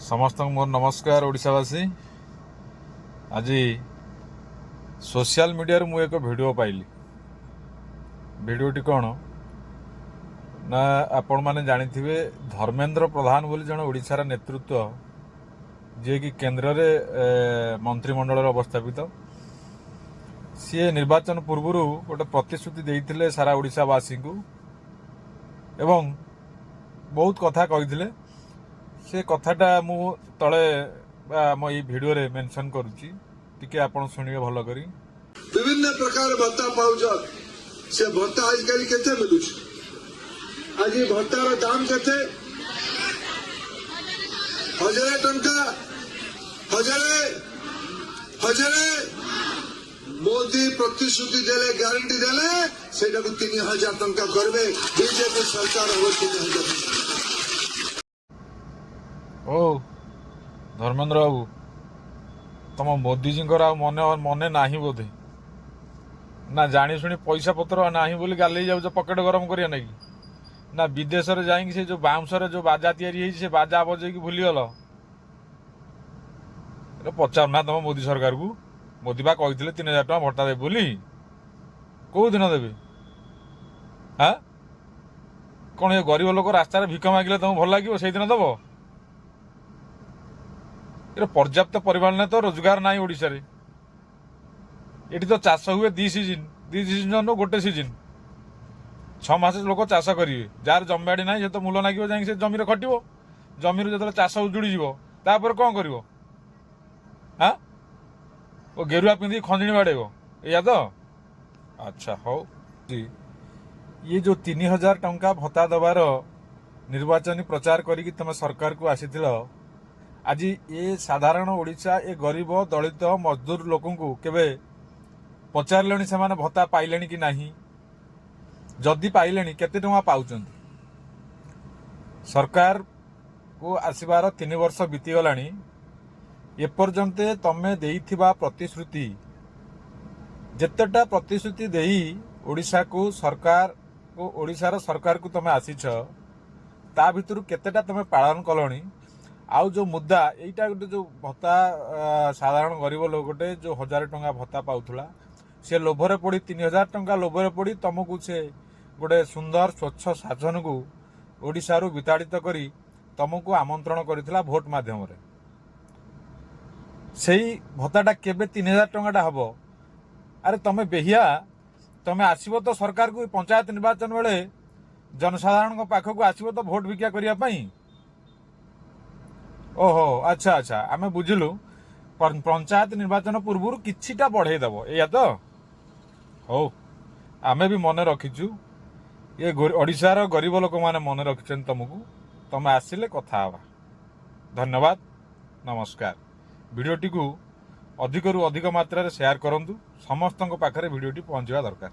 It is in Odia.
ସମସ୍ତଙ୍କୁ ମୋର ନମସ୍କାର। ଓଡ଼ିଶାବାସୀ, ଆଜି ସୋସିଆଲ ମିଡ଼ିଆରୁ ମୁଁ ଏକ ଭିଡ଼ିଓ ପାଇଲି। ଭିଡ଼ିଓଟି କ'ଣ ନା, ଆପଣମାନେ ଜାଣିଥିବେ, ଧର୍ମେନ୍ଦ୍ର ପ୍ରଧାନ ବୋଲି ଜଣେ ଓଡ଼ିଶାର ନେତୃତ୍ୱ, ଯିଏକି କେନ୍ଦ୍ରରେ ମନ୍ତ୍ରିମଣ୍ଡଳରେ ଅବସ୍ଥାପିତ। ସିଏ ନିର୍ବାଚନ ପୂର୍ବରୁ ଗୋଟେ ପ୍ରତିଶ୍ରୁତି ଦେଇଥିଲେ ସାରା ଓଡ଼ିଶାବାସୀଙ୍କୁ ଏବଂ ବହୁତ କଥା କହିଥିଲେ। ସେ କଥାଟା ମୁଁ ତଳେ ବା ଆମ ଏଇ ଭିଡ଼ିଓରେ ମେନସନ୍ କରୁଛି, ଟିକେ ଆପଣ ଶୁଣିବେ ଭଲ କରି। ବିଭିନ୍ନ ପ୍ରକାର ଭତ୍ତା ପାଉଛନ୍। ସେ ଭତ୍ତା ଆଜିକାଲି କେତେ ମିଳୁଛି? ଆଜି ଭତ୍ତାର ଦାମ କେତେ? 1000 ଟଙ୍କା, ହଜାରେ, ହଜାରେ। ମୋଦି ପ୍ରତିଶ୍ରୁତି ଦେଲେ, ଗ୍ୟାରେଣ୍ଟି ଦେଲେ, ସେଇଟାକୁ 3000 ଟଙ୍କା କରିବେ। ବିଜେପି ସରକାର ହବ, 3000 ଟଙ୍କା। ଓ ଧର୍ମେନ୍ଦ୍ର ବାବୁ, ତମ ମୋଦିଜୀଙ୍କର ଆଉ ମନେ ମନେ ନାହିଁ ବୋଧେ, ନା ଜାଣି ଶୁଣି ପଇସା ପତ୍ର ନାହିଁ ବୋଲି ଗାଲେଇ ଯାଉଛ ପକେଟ ଗରମ କରିବା ନାଗି, ନା ବିଦେଶରେ ଯାଇକି ସେ ଯୋଉ ବାଉଁଶରେ ଯୋଉ ବାଜା ତିଆରି ହେଇଛି, ସେ ବାଜା ବଜେଇକି ଭୁଲିଗଲ? ଏଟା ପଚାରୁନା ତମ ମୋଦି ସରକାରକୁ। ମୋଦି ବା କହିଥିଲେ 3000 ଟଙ୍କା ଭତ୍ତା ଦେବେ ବୋଲି। କୋଉ ଦିନ ଦେବେ? ହାଁ, କଣ ଏ ଗରିବ ଲୋକ ରାସ୍ତାରେ ଭିକ ମାଗିଲେ ତମକୁ ଭଲ ଲାଗିବ? ସେଇଦିନ ଦବ? ଏରେ ପର୍ଯ୍ୟାପ୍ତ ପରିମାଣରେ ତ ରୋଜଗାର ନାହିଁ ଓଡ଼ିଶାରେ। ଏଠି ତ ଚାଷ ହୁଏ ଦି ସିଜିନ୍, ଦି ସିଜନ୍ ଗୋଟେ ସିଜିନ୍, 6 ମାସ ଲୋକ ଚାଷ କରିବେ। ଯାହାର ଜମିବାଡ଼ି ନାହିଁ, ସେ ତ ମୂଲ ଲାଗିବ ଯାଇକି ସେ ଜମିରେ ଖଟିବ। ଜମିରୁ ଯେତେବେଳେ ଚାଷ ଉଜୁଡ଼ିଯିବ, ତାପରେ କ'ଣ କରିବ? ହାଁ, ଓ ଗେରୁଆ ପିନ୍ଧିକି ଖଞ୍ଜଣି ବାଡ଼େଇବ, ଏଇଆ ତ? ଆଚ୍ଛା ହଉ। ଇଏ ଯୋଉ 3000 ଟଙ୍କା ଭତ୍ତା ଦେବାର ନିର୍ବାଚନୀ ପ୍ରଚାର କରିକି ତମେ ସରକାରକୁ ଆସିଥିଲ, ଆଜି ଏ ସାଧାରଣ ଓଡ଼ିଶା, ଏ ଗରିବ, ଦଳିତ, ମଜଦୁର ଲୋକଙ୍କୁ କେବେ ପଚାରିଲେଣି, ସେମାନେ ଭତ୍ତା ପାଇଲେଣି କି ନାହିଁ? ଯଦି ପାଇଲେଣି, କେତେ ଟଙ୍କା ପାଉଛନ୍ତି? ସରକାରକୁ ଆସିବାର 3 ବର୍ଷ ବିତିଗଲାଣି। ଏପର୍ଯ୍ୟନ୍ତ ତମେ ଦେଇଥିବା ପ୍ରତିଶ୍ରୁତି, ଯେତେଟା ପ୍ରତିଶ୍ରୁତି ଦେଇ ଓଡ଼ିଶାକୁ ସରକାରକୁ, ଓଡ଼ିଶାର ସରକାରକୁ ତମେ ଆସିଛ, ତା ଭିତରୁ କେତେଟା ତମେ ପାଳନ କଲଣି? ଆଉ ଯୋଉ ମୁଦ୍ଦା ଏଇଟା ଗୋଟେ, ଯୋଉ ଭତ୍ତା, ସାଧାରଣ ଗରିବ ଲୋକଟେ ଯୋଉ 1000 ଟଙ୍କା ଭତ୍ତା ପାଉଥିଲା, ସେ ଲୋଭରେ ପଡ଼ି, 3000 ଟଙ୍କା ଲୋଭରେ ପଡ଼ି ତମକୁ ସେ ଗୋଟେ ସୁନ୍ଦର ସ୍ୱଚ୍ଛ ଶାସନକୁ ଓଡ଼ିଶାରୁ ବିତାଡ଼ିତ କରି ତମକୁ ଆମନ୍ତ୍ରଣ କରିଥିଲା ଭୋଟ ମାଧ୍ୟମରେ। ସେଇ ଭତ୍ତାଟା କେବେ 3000 ଟଙ୍କାଟା ହବ? ଆରେ ତମେ ବେହିଆ, ତମେ ଆସିବ ତ ସରକାରକୁ ପଞ୍ଚାୟତ ନିର୍ବାଚନ ବେଳେ ଜନସାଧାରଣଙ୍କ ପାଖକୁ ଆସିବ ତ ଭୋଟ ଭିକ୍ଷା କରିବା ପାଇଁ? ଓହୋ, ଆଚ୍ଛା ଆଚ୍ଛା, ଆମେ ବୁଝିଲୁ। ପଞ୍ଚାୟତ ନିର୍ବାଚନ ପୂର୍ବରୁ କିଛିଟା ବଢେଇ ଦବ, ଏଇଆ ତ? ହଉ, ଆମେ ବି ମନେ ରଖିଛୁ। ଏ ଓଡ଼ିଶାର ଗରିବ ଲୋକମାନେ ମନେ ରଖିଛନ୍ତି ତମକୁ। ତମେ ଆସିଲେ କଥା ହେବା। ଧନ୍ୟବାଦ, ନମସ୍କାର। ଭିଡ଼ିଓଟିକୁ ଅଧିକରୁ ଅଧିକ ମାତ୍ରାରେ ସେୟାର କରନ୍ତୁ। ସମସ୍ତଙ୍କ ପାଖରେ ଭିଡ଼ିଓଟି ପହଞ୍ଚିବା ଦରକାର।